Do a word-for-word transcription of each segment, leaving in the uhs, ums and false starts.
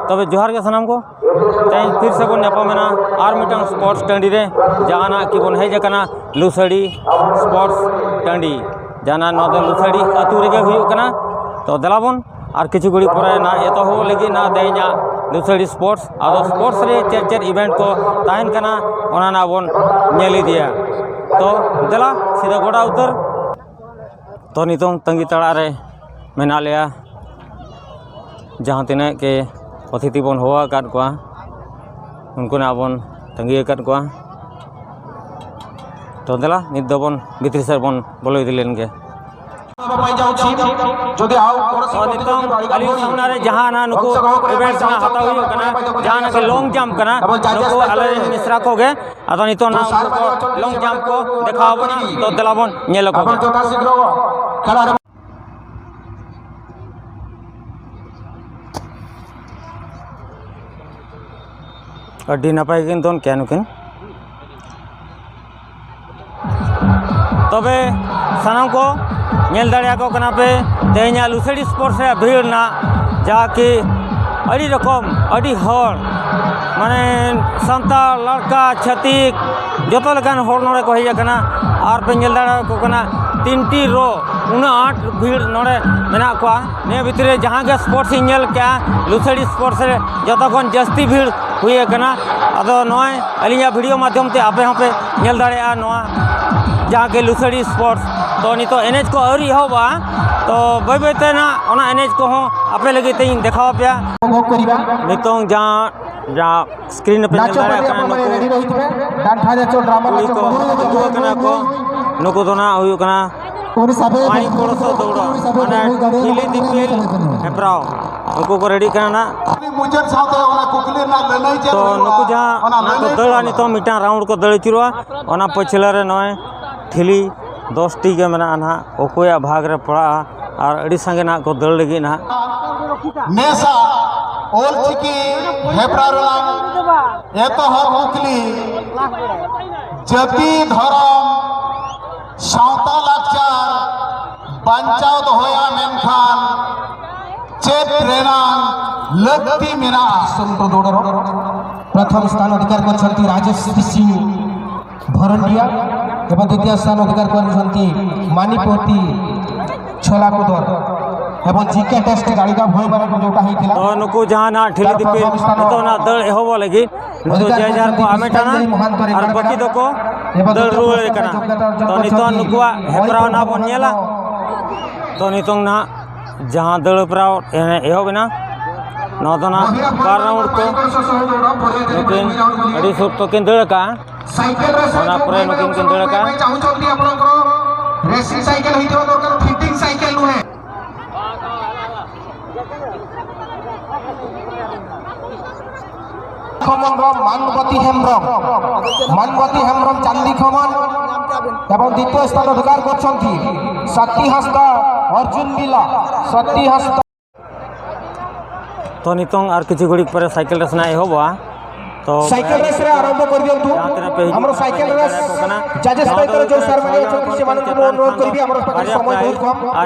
ᱛᱚᱵᱮ ᱡᱚᱦᱟᱨ ᱜᱮ ᱥᱟᱱᱟᱢ ᱠᱚ᱾ ᱛᱮᱦᱮᱧ ᱯᱷᱤᱨ ᱥᱮ ᱵᱚᱱ ᱧᱟᱯᱟᱢᱮᱱᱟ ᱟᱨ ᱢᱤᱫᱴᱟᱝ ᱥᱯᱳᱨᱴᱥ ᱴᱟᱺᱰᱤ ᱨᱮ, ᱡᱟᱦᱟᱱᱟᱜ ᱠᱤ ᱵᱚᱱ ᱦᱮᱡ ᱟᱠᱟᱱᱟ ᱞᱩᱥᱟᱹᱲᱤ ᱥᱯᱳᱨᱴᱥ ᱴᱟᱺᱰᱤ᱾ ᱡᱟᱦᱟᱱᱟᱜ ᱱᱚᱣᱟ ᱫᱚ ᱞᱩᱥᱟᱹᱲᱤ ᱟᱹᱛᱩ ᱨᱮᱜᱮ ᱦᱩᱭᱩᱜ ᱠᱟᱱᱟ᱾ ᱛᱚ ᱫᱮᱞᱟ ᱵᱚᱱ ᱟᱨ ᱠᱤᱪᱷᱩ ᱜᱷᱟᱹᱲᱤᱡ ᱯᱚᱨᱮ ᱱᱟᱜ ᱮᱛᱚᱦᱚᱵ ᱞᱟᱹᱜᱤᱫ ᱱᱟᱜ ᱛᱮᱦᱮᱧᱟᱜ ᱞᱩᱥᱟᱹᱲᱤ ᱥᱯᱳᱨᱴᱥ᱾ ᱟᱫᱚ ᱥᱯᱳᱨᱴᱥ ᱨᱮ ᱪᱮᱫ ᱪᱮᱫ ᱤᱵᱷᱮᱱᱴ ᱠᱚ ᱛᱟᱦᱮᱱ ᱠᱟᱱᱟ, ᱚᱱᱟ ᱱᱟᱜ ᱵᱚᱱ ᱧᱮᱞ ᱤᱫᱤᱭᱟ᱾ ᱛᱚ ᱫᱮᱞᱟ ᱥᱤᱫᱷᱟᱹ ᱜᱚᱰᱟ ᱩᱛᱟᱹᱨ᱾ ᱛᱚ ᱱᱤᱛᱚᱝ ᱛᱟᱺᱜᱤ ᱛᱟᱲᱟᱜ ᱨᱮ ᱢᱮᱱᱟᱜ ᱞᱮᱭᱟ, ᱡᱟᱦᱟᱸ ᱛᱤᱱᱟᱹᱜ ᱜᱮ ᱚᱛᱤᱛᱷᱤ ᱵᱚᱱ ᱦᱚᱦᱚ ᱟᱠᱟᱫ ᱠᱚᱣᱟ, ᱩᱱᱠᱩ ᱱᱟᱜ ᱵᱚᱱ ᱛᱟᱺᱜᱤ ᱟᱠᱟᱫ ᱠᱚᱣᱟ᱾ ᱛᱚ ᱫᱮᱞᱟ ᱱᱤᱛ ᱫᱚᱵᱚᱱ ᱵᱷᱤᱛᱨᱤ ᱥᱮᱫ ᱵᱚᱱ ᱵᱚᱞᱚ ᱤᱫᱤ ᱞᱮᱱ ᱜᱮ᱾ ᱛᱚ ᱱᱤᱛᱚᱝ ᱟᱹᱞᱤᱧ ᱥᱟᱢᱱᱟ ᱨᱮ ᱡᱟᱦᱟᱸ ᱱᱟᱜ ᱱᱩᱠᱩ ᱤᱵᱷᱮᱱᱴᱥ ᱱᱟᱜ ᱦᱟᱛᱟᱣ ᱦᱩᱭᱩᱜ ᱠᱟᱱᱟ, ᱡᱟᱦᱟᱸ ᱱᱟᱜ ᱞᱚᱝ ᱡᱟᱢᱯ ᱠᱟᱱᱟ, ᱱᱩᱠᱩ ᱟᱞᱮ ᱨᱮᱱ ᱢᱤᱥᱨᱟ ᱠᱚᱜᱮ᱾ ᱟᱫᱚ ᱱᱤᱛᱚᱜ ᱱᱟᱜ ᱩᱱᱠᱩ ᱠᱚ ᱞᱚᱝ ᱡᱟᱢᱯ ᱠᱚ ᱫᱮᱠᱷᱟᱣ ᱟᱵᱚᱱᱟ, ᱛᱚ ᱫᱮᱞᱟ ᱵᱚᱱ ᱧᱮᱞ ᱟᱠᱚ ᱜᱮ᱾ ᱟᱹᱰᱤ ᱱᱟᱯᱟᱭ ᱠᱤᱱ ᱫᱚᱱ ᱠᱮᱭᱟ ᱱᱩᱠᱤᱱ᱾ ᱛᱚᱵᱮ ᱥᱟᱱᱟᱢ ᱠᱚ ᱧᱮᱞ ᱫᱟᱲᱮᱭᱟᱠᱚ ᱠᱟᱱᱟ ᱯᱮ ᱛᱮᱦᱮᱧᱟᱜ ᱞᱩᱥᱟᱹᱲᱤ ᱥᱯᱳᱨᱴᱥ ᱨᱮᱭᱟᱜ ᱵᱷᱤᱲ ᱨᱮᱱᱟᱜ, ᱡᱟᱦᱟᱸ ᱠᱤ ᱟᱹᱰᱤ ᱨᱚᱠᱚᱢ, ᱟᱹᱰᱤ ᱦᱚᱲ, ᱢᱟᱱᱮ ᱥᱟᱱᱛᱟᱲ, ᱞᱟᱲᱠᱟ, ᱪᱷᱟᱹᱛᱤᱠ, ᱡᱚᱛᱚ ᱞᱮᱠᱟᱱ ᱦᱚᱲ ᱱᱚᱰᱮ ᱠᱚ ᱦᱮᱡ ᱟᱠᱟᱱᱟ᱾ ᱟᱨ ᱯᱮ ᱧᱮᱞ ᱫᱟᱲᱮᱭᱟᱠᱚ ᱠᱟᱱᱟ ᱛᱤᱱᱴᱤ ᱨᱳ, ᱩᱱᱟᱹᱜ ᱟᱸᱴ ᱵᱷᱤᱲ ᱱᱚᱰᱮ ᱢᱮᱱᱟᱜ ᱠᱚᱣᱟ᱾ ᱱᱤᱭᱟᱹ ᱵᱷᱤᱛᱨᱤ ᱨᱮ ᱡᱟᱦᱟᱸ ᱜᱮ ᱥᱯᱳᱨᱴᱥ ᱤᱧ ᱧᱮᱞ ᱠᱮᱜᱼᱟ, ᱞᱩᱥᱟᱹᱲᱤ ᱥᱯᱳᱨᱴᱥ ᱨᱮ ᱡᱚᱛᱚ ᱠᱷᱚᱱ ᱡᱟᱹᱥᱛᱤ ᱵᱷᱤᱲ ᱦᱩᱭ ᱟᱠᱟᱱᱟ᱾ ᱟᱫᱚ ᱱᱚᱜᱼᱚᱭ ᱟᱹᱞᱤᱧᱟᱜ ᱵᱷᱤᱰᱤᱭᱳ ᱢᱟᱫᱽᱫᱷᱚᱢ ᱛᱮ ᱟᱯᱮ ᱦᱚᱸᱯᱮ ᱧᱮᱞ ᱫᱟᱲᱮᱭᱟᱜᱼᱟ ᱱᱚᱣᱟ ᱡᱟᱦᱟᱸ ᱜᱮ ᱞᱩᱥᱟᱹᱲᱤ ᱥᱯᱳᱨᱴᱥ᱾ ᱛᱚ ᱱᱤᱛᱚᱜ ᱮᱱᱮᱡ ᱠᱚ ᱟᱹᱣᱨᱤ ᱮᱦᱚᱵᱚᱜᱼᱟ, ᱛᱚ ᱵᱟᱹᱭ ᱵᱟᱹᱭ ᱛᱮ ᱱᱟᱜ ᱚᱱᱟ ᱮᱱᱮᱡ ᱠᱚᱦᱚᱸ ᱟᱯᱮ ᱞᱟᱹᱜᱤᱫ ᱛᱮᱧ ᱫᱮᱠᱷᱟᱣ ᱟᱯᱮᱭᱟ᱾ ᱱᱤᱛᱚᱝ ᱡᱟᱦᱟᱸ, ᱡᱟᱦᱟᱸ ᱥᱠᱨᱤᱱ ᱨᱮᱯᱮ ᱧᱮᱞ ᱫᱟᱲᱮᱭᱟᱜ ᱠᱟᱱᱟ, ᱱᱩᱠᱩ ᱠᱩᱲᱤ ᱠᱚ ᱩᱰᱩᱠ ᱟᱠᱟᱱᱟ ᱠᱚ, ᱱᱩᱠᱩ ᱫᱚ ᱱᱟᱜ ᱦᱩᱭᱩᱜ ᱠᱟᱱᱟ ᱯᱟᱹᱬᱤ ᱠᱚᱲᱚ ᱥᱚ ᱫᱟᱹᱣᱲᱟ, ᱢᱟᱱᱮ ᱴᱷᱤᱞᱤ ᱫᱤᱯᱤᱞ ᱦᱮᱯᱨᱟᱣ᱾ ᱩᱱᱠᱩ ᱠᱚ ᱨᱮᱰᱤᱜ ᱠᱟᱱᱟ ᱱᱟᱜ᱾ ᱢᱩᱪᱟᱹᱫ ᱥᱟᱶᱛᱮ ᱚᱱᱟ ᱠᱩᱠᱞᱤ ᱨᱮᱱᱟᱜ ᱞᱟᱹᱱᱟᱹᱭ ᱪᱮᱫ ᱛᱚ ᱦᱩᱭᱩᱜᱼᱟ? ᱱᱩᱠᱩ ᱡᱟᱦᱟᱸ ᱚᱱᱟ ᱱᱟᱜ ᱠᱚ ᱞᱟᱹᱱᱟᱹᱭ ᱫᱟᱹᱲᱟ, ᱪᱮᱫ? ᱱᱤᱛᱚᱝ ᱢᱤᱫᱴᱟᱝ ᱨᱟᱣᱩᱱᱰ ᱠᱚ ᱫᱟᱹᱲ ᱟᱹᱪᱩᱨᱚᱜᱼᱟ᱾ ᱚᱱᱟ ᱯᱟᱹᱪᱷᱞᱟᱹ ᱨᱮ ᱱᱚᱜᱼᱚᱭ ᱴᱷᱤᱞᱤ ᱫᱚᱥ ᱴᱤ ᱜᱮ ᱢᱮᱱᱟᱜᱼᱟ ᱱᱟᱦᱟᱜ, ᱚᱠᱚᱭᱟᱜ ᱵᱷᱟᱜᱽ ᱨᱮ ᱯᱟᱲᱟᱜᱼᱟ᱾ ᱟᱨ ᱟᱹᱰᱤ ᱥᱟᱸᱜᱮ ᱱᱟᱦᱟᱜ ᱠᱚ ᱫᱟᱹᱲ ᱞᱟᱹᱜᱤᱫ ᱱᱟᱦᱟᱜ᱾ ᱱᱮᱥᱟᱜ ᱚᱞᱪᱤᱠᱤ ᱦᱮᱯᱨᱟᱣ ᱨᱮᱱᱟᱜ ᱮᱛᱚᱦᱚᱵ ᱠᱩᱠᱞᱤ, ᱡᱟᱹᱛᱤ, ᱫᱷᱚᱨᱚᱢ, ᱥᱟᱶᱛᱟ, ᱞᱟᱠᱪᱟᱨ ᱵᱟᱧᱪᱟᱣ ᱫᱚᱦᱚᱭᱟ, ᱢᱮᱱᱠᱷᱟᱱ ᱪᱮᱫ ᱨᱮᱱᱟᱜ ᱞᱟᱹᱠᱛᱤ ᱢᱮᱱᱟᱜᱼᱟ? ᱥᱚᱢᱯᱨᱚᱫᱚᱲ ᱨᱮ ᱯᱨᱚᱛᱷᱚᱢ ᱥᱛᱷᱟᱱ ᱚᱫᱷᱤᱠᱟᱨ ᱠᱚᱨᱤᱥᱟᱱᱛᱤ ᱨᱟᱡᱮᱥ ᱥᱤᱝ ᱵᱷᱚᱨᱚᱱᱰᱤᱭᱟ ᱮᱵᱚᱝ ᱫᱤᱛᱤᱭᱚ ᱥᱛᱷᱟᱱ ᱚᱫᱷᱤᱠᱟᱨ ᱠᱚᱨᱤᱥᱟᱱᱛᱤ ᱢᱟᱱᱤᱯᱚᱛᱤ ᱪᱷᱚᱞᱟ ᱠᱩᱫᱚᱨ ᱮᱵᱚᱝ ᱡᱤᱠᱮ ᱴᱮᱥᱴ ᱜᱟᱲᱤᱫᱟ ᱵᱷᱚᱭ ᱵᱟᱨᱟ ᱠᱚ ᱡᱚᱴᱟ ᱦᱩᱭ ᱛᱷᱤᱞᱟ᱾ ᱛᱚ ᱱᱩᱠᱩ ᱡᱟᱦᱟᱸ ᱱᱟᱜ ᱴᱷᱤᱞᱤ ᱫᱤᱯᱤᱞ ᱱᱤᱛᱚᱜ ᱱᱟᱜ ᱫᱟᱹᱲ ᱮᱦᱚᱵᱚᱜ ᱞᱟᱹᱜᱤᱫ ᱱᱩᱠᱩ ᱡᱟᱭᱡᱟᱨ ᱠᱚ ᱟᱢᱮᱴᱟᱱᱟ ᱟᱨ ᱵᱟᱹᱠᱤ ᱫᱚᱠᱚ ᱫᱟᱹᱲ ᱨᱩᱣᱟᱹᱲ ᱠᱟᱱᱟ᱾ ᱛᱚ ᱱᱤᱛᱚᱜ ᱱᱩᱠᱩᱣᱟᱜ ᱦᱮᱯᱨᱟᱣ ᱱᱟᱜ ᱵᱚᱱ ᱧᱮᱞᱟ᱾ ᱛᱚ ᱱᱤᱛᱚᱝ ᱱᱟᱜ ᱡᱟᱦᱟᱸ ᱫᱟᱹᱲ ᱦᱮᱯᱨᱟᱣ ᱮᱦᱚᱵ ᱮᱱᱟ᱾ ᱱᱚᱣᱟ ᱫᱚ ᱱᱟᱜ ᱵᱟᱨ ᱨᱟᱣᱩᱱᱰ ᱠᱚ ᱱᱩᱠᱤᱱ ᱟᱹᱰᱤ ᱥᱚᱠᱛᱚ ᱠᱤᱱ ᱫᱟᱹᱲ ᱟᱠᱟᱜᱼᱟ᱾ ᱚᱱᱟ ᱯᱚᱨᱮ ᱱᱩᱠᱤᱱ ᱠᱤᱱ ᱫᱟᱹᱲ ᱟᱠᱟᱜᱼᱟ᱾ ରେସିଂ ସାଇକେଲ ହେଇଥିବା ଦରକାର, ଫିଟିଂ ସାଇକେଲ ନୁହେଁ। ᱠᱷᱚᱢᱚᱱ ᱨᱚ ᱢᱟᱱᱵᱚᱛᱤ ᱦᱮᱢᱵᱨᱚᱢ, ᱢᱟᱱᱵᱚᱛᱤ ᱦᱮᱢᱵᱨᱚᱢ ᱪᱟᱸᱫᱤ ᱠᱷᱚᱢᱚᱱ ᱮᱵᱚᱝ ᱫᱤᱛᱤᱭᱚ ᱥᱛᱷᱟᱱ ᱚᱫᱷᱤᱠᱟᱨ ᱠᱚᱨᱤᱥᱟᱱᱛᱤ ᱥᱟᱛᱤ ᱦᱟᱸᱥᱫᱟ, ᱚᱨᱡᱩᱱ ᱵᱤᱞᱟ, ᱥᱟᱛᱤ ᱦᱟᱸᱥᱫᱟ᱾ ᱛᱚ ᱱᱤᱛᱚᱝ ᱟᱨ ᱠᱤᱪᱷᱩ ᱜᱷᱟᱹᱲᱤᱡ ᱯᱚᱨᱮ ᱥᱟᱭᱠᱮᱞ ᱨᱮᱥ ᱱᱟᱜ ᱮᱦᱚᱵᱚᱜᱼᱟ᱾ ᱛᱚ ᱥᱟᱭᱠᱮᱞ ᱨᱮᱥ ᱨᱮ ᱟᱨᱚᱢᱵᱷᱚ ᱠᱚᱨᱤᱭᱚᱱᱛᱩ᱾ ᱡᱟᱦᱟᱸ ᱛᱤᱱᱟᱹᱜ ᱯᱮ ᱦᱤᱡᱩᱜ ᱟᱢᱨᱚ ᱠᱟᱱᱟ, ᱥᱟᱭᱠᱮᱞ ᱥᱟᱭᱠᱮᱞ ᱨᱮᱥ ᱨᱮ ᱠᱚ ᱠᱟᱱᱟ᱾ ᱡᱟᱡᱮᱥ ᱱᱚᱣᱟ ᱫᱚ ᱛᱟᱭᱠᱮᱞ ᱡᱚᱭ ᱥᱟᱨ ᱢᱟᱱᱮ ᱚᱪᱚ ᱠᱤᱥᱤ ᱢᱟᱱ ᱠᱚ ᱚᱱᱩᱨᱳᱫᱷ ᱠᱚᱨᱤᱵᱤ ᱟᱢᱨᱚ ᱥᱟᱭᱠᱮᱞ ᱨᱮᱥ ᱨᱮ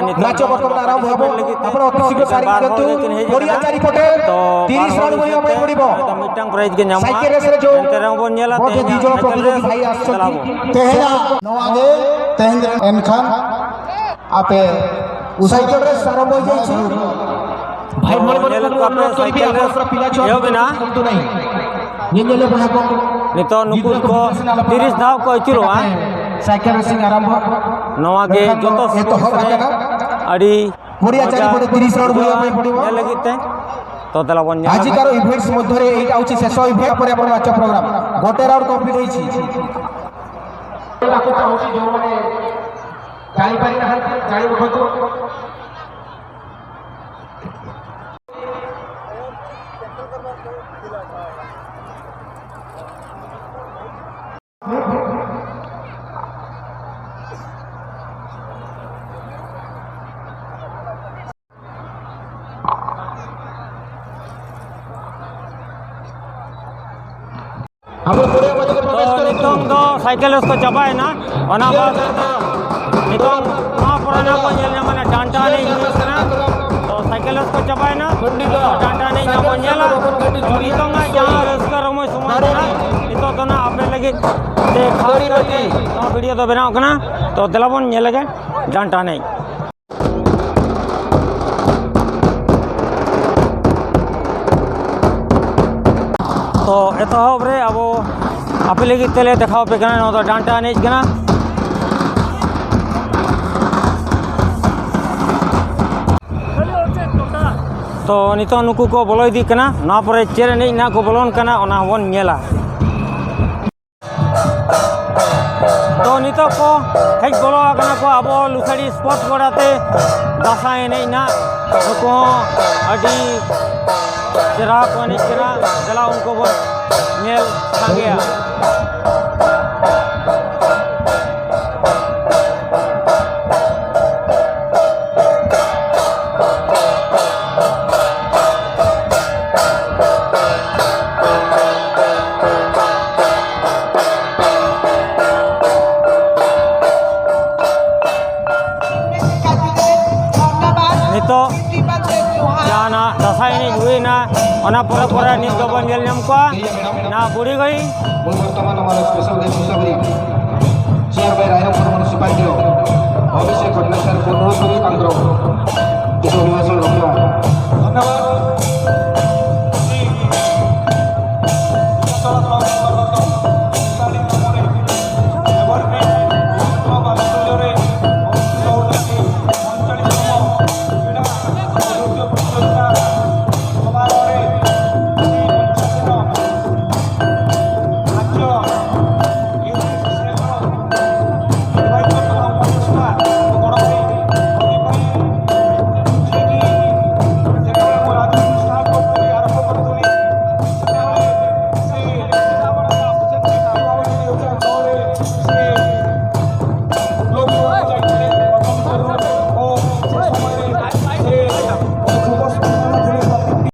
ᱟᱨᱚᱢᱵᱷᱚ ᱦᱚᱵᱚ᱾ ᱟᱢᱨᱚ ᱚᱛᱤ ᱥᱤᱜᱨᱚ ᱥᱟᱨᱤ ᱠᱤᱱᱛᱩ ᱵᱟᱨ ᱦᱚᱲ ᱜᱮ ᱠᱤᱱ ᱦᱮᱡ ᱟᱠᱟᱱᱟ᱾ ᱛᱚ ᱵᱟᱨ ᱦᱚᱲ ᱞᱟᱹᱜᱤᱫ ᱛᱮ ᱢᱤᱫᱴᱟᱝ ᱯᱨᱟᱭᱤᱡᱽ ᱜᱮ ᱧᱟᱢᱚᱜᱼᱟ᱾ ᱥᱟᱭᱠᱮᱞ ᱨᱮᱥ ᱨᱮ ᱡᱚᱭ ᱮᱱᱛᱮ ᱨᱮᱦᱚᱸ ᱵᱚᱱ ᱧᱮᱞᱟ ᱛᱮᱦᱮᱧ ᱫᱤᱡᱚ ᱥᱟᱭᱠᱮᱞ ᱯᱨᱚᱛᱤᱡᱳᱜᱤ ᱨᱮᱥ ᱵᱷᱟᱭ ᱟᱥᱪᱷᱚᱱᱛᱤ᱾ ᱪᱟᱞᱟᱣ ᱵᱚᱱ᱾ ᱛᱮᱦᱮᱧᱟᱜ ᱱᱚᱣᱟ ᱜᱮ ᱛᱮᱦᱮᱧ ᱮᱱᱠᱷᱟᱱ ᱟᱯᱮ ᱥᱟᱭᱠᱮᱞ ᱨᱮᱥ ᱟᱨᱚᱢᱵᱷᱚ ᱦᱩᱭ ᱡᱟᱭᱪᱷᱤ᱾ ᱵᱷᱟᱭ ᱵᱷᱟᱭ ᱧᱮᱞᱮᱫ ᱠᱚᱣᱟ ᱯᱮ ᱥᱟᱭᱠᱮᱞ ᱨᱮᱥ ᱮᱦᱚᱵ ᱮᱱᱟ᱾ ᱧᱮᱧᱮᱞ ᱵᱚᱭᱦᱟ ᱠᱚ ᱱᱤᱛᱚᱜ ᱱᱩᱠᱩ ᱠᱚ ᱛᱤᱨᱤᱥ ᱫᱷᱟᱣ ᱠᱚ ᱟᱹᱪᱩᱨᱚᱜᱼᱟ᱾ ᱥᱟᱭᱠᱮᱞ ᱨᱮᱥᱤᱝ ᱟᱨᱟᱢᱵᱷᱚ᱾ ᱱᱚᱣᱟ ᱜᱮ ᱡᱚᱛᱚ ᱥᱯᱳᱨᱴᱥ ᱨᱮ ᱟᱹᱰᱤ ᱯᱚᱲᱤᱭᱟ ᱢᱚᱡᱟ ᱪᱟᱨᱤᱯᱚᱴᱮ ᱛᱤᱨᱤᱥ ᱨᱟᱣᱩᱱᱰ ᱵᱩᱡᱷᱟᱹᱣᱟ ᱦᱩᱭᱩᱜᱼᱟ ᱯᱚᱲᱤᱵᱚ᱾ ᱧᱮᱞ ᱞᱟᱹᱜᱤᱫ ᱛᱮ᱾ ᱛᱚ ᱫᱮᱞᱟ ᱵᱚᱱ ᱧᱮᱞᱟ᱾ ଆଜିକାର ଇଭେଣ୍ଟସ୍ ମଧ୍ୟରେ ଏଇଟା ହେଉଛି ଶେଷ ଇଭେଣ୍ଟ, ତାପରେ ଆମର ନାଚ ପ୍ରୋଗ୍ରାମ। ଗୋଟେ ରାଉଣ୍ଡ କମ୍ପ୍ଲିଟ୍ ହେଇଛି। ଡାକୁ ଚାହୁଁଛି, ଯେଉଁମାନେ ଜାଣିପାରିନାହାନ୍ତି ଜାଣି ଉଠନ୍ତୁ। ᱟᱵᱚ ᱯᱩᱨᱟᱹ ᱢᱚᱡᱽ ᱜᱮ ᱛᱚ ᱯᱨᱚᱵᱮᱥ ᱠᱚᱨᱮ ᱱᱤᱛᱚᱝ ᱫᱚ ᱥᱟᱭᱠᱮᱞ ᱨᱮᱥ ᱠᱚ ᱪᱟᱵᱟᱭᱮᱱᱟ᱾ ᱚᱱᱟ ᱵᱟᱫ ᱱᱤᱛᱚᱝ ᱱᱚᱣᱟ ᱯᱚᱨᱮ ᱱᱟᱜ ᱵᱚᱱ ᱧᱮᱞ ᱧᱟᱢᱟ, ᱰᱟᱱᱴᱟ ᱮᱱᱮᱡ ᱦᱩᱭᱩᱜ ᱠᱟᱱᱟ᱾ ᱛᱚ ᱥᱟᱭᱠᱮᱞ ᱠᱚ ᱪᱟᱵᱟᱭᱮᱱᱟ᱾ ᱰᱟᱱᱴᱟ ᱮᱱᱮᱡ ᱱᱟᱜ ᱵᱚᱱ ᱧᱮᱞᱟ᱾ ᱱᱤᱛᱚᱝ ᱟᱜ ᱡᱟᱦᱟᱸ ᱨᱟᱹᱥᱠᱟᱹ ᱨᱚᱢᱚᱡᱽ ᱥᱚᱢᱚᱭ ᱠᱟᱱᱟ, ᱱᱤᱛᱚᱜ ᱫᱚ ᱱᱟᱜ ᱟᱯᱮ ᱞᱟᱹᱜᱤᱫ ᱛᱮ ᱠᱷᱟᱥ ᱠᱟᱨᱛᱮ ᱱᱚᱣᱟ ᱵᱷᱤᱰᱤᱭᱳ ᱫᱚ ᱵᱮᱱᱟᱣ ᱠᱟᱱᱟ᱾ ᱛᱚ ᱫᱮᱞᱟ ᱵᱚᱱ ᱧᱮᱞ ᱞᱮᱜᱮ ᱰᱟᱱᱴᱟ ᱮᱱᱮᱡ᱾ ᱛᱚ ᱮᱛᱚᱦᱚᱵ ᱨᱮ ᱟᱵᱚ ᱟᱯᱮ ᱞᱟᱹᱜᱤᱫ ᱛᱮᱞᱮ ᱫᱮᱠᱷᱟᱣ ᱟᱯᱮ ᱠᱟᱱᱟ, ᱱᱚᱣᱟ ᱫᱚ ᱰᱟᱱᱴᱟ ᱮᱱᱮᱡ ᱠᱟᱱᱟ᱾ ᱛᱚ ᱱᱤᱛᱚᱜ ᱱᱩᱠᱩ ᱠᱚ ᱵᱚᱞᱚ ᱤᱫᱤᱜ ᱠᱟᱱᱟ, ᱱᱚᱣᱟ ᱯᱚᱨᱮ ᱪᱮᱫ ᱮᱱᱮᱡ ᱱᱟᱜ ᱠᱚ ᱵᱚᱞᱚᱱ ᱠᱟᱱᱟ ᱚᱱᱟ ᱦᱚᱸᱵᱚᱱ ᱧᱮᱞᱟ᱾ ᱛᱚ ᱱᱤᱛᱚᱜ ᱠᱚ ᱦᱮᱡ ᱵᱚᱞᱚ ᱟᱠᱟᱱᱟ ᱠᱚ ᱟᱵᱚ ᱞᱩᱥᱟᱹᱲᱤ ᱥᱯᱳᱨᱴᱥ ᱜᱚᱰᱟ ᱛᱮ ᱫᱟᱸᱥᱟᱭ ᱮᱱᱮᱡ ᱱᱟᱜ᱾ ᱱᱩᱠᱩ ᱦᱚᱸ ᱟᱹᱰᱤ ᱪᱮᱦᱨᱟ ᱠᱚ ᱮᱱᱮᱡ ᱠᱟᱱᱟ᱾ ᱫᱮᱞᱟ ᱩᱱᱠᱩ ᱵᱚᱱ ᱧᱮᱞ ᱥᱟᱸᱜᱮᱭᱟ᱾ ᱱᱤᱛᱚᱜ ᱡᱟᱦᱟᱱᱟᱜ ᱫᱟᱸᱥᱟᱭ ᱮᱱᱮᱡ ᱦᱩᱭᱱᱟ, ᱚᱱᱟ ᱯᱚᱨᱮ ᱯᱚᱨᱮ ᱱᱤᱛ ᱫᱚᱵᱚᱱ ᱧᱮᱞ ᱧᱟᱢ ᱠᱚᱣᱟ ᱱᱟ ᱵᱩᱲᱦᱤ ᱜᱟᱹᱭ᱾ Muy corto mano mano expresó de su sobrino. Señor Vera, era un municipal de Obispo Cornelio Cornelio Candro. Y su universo lo lleva.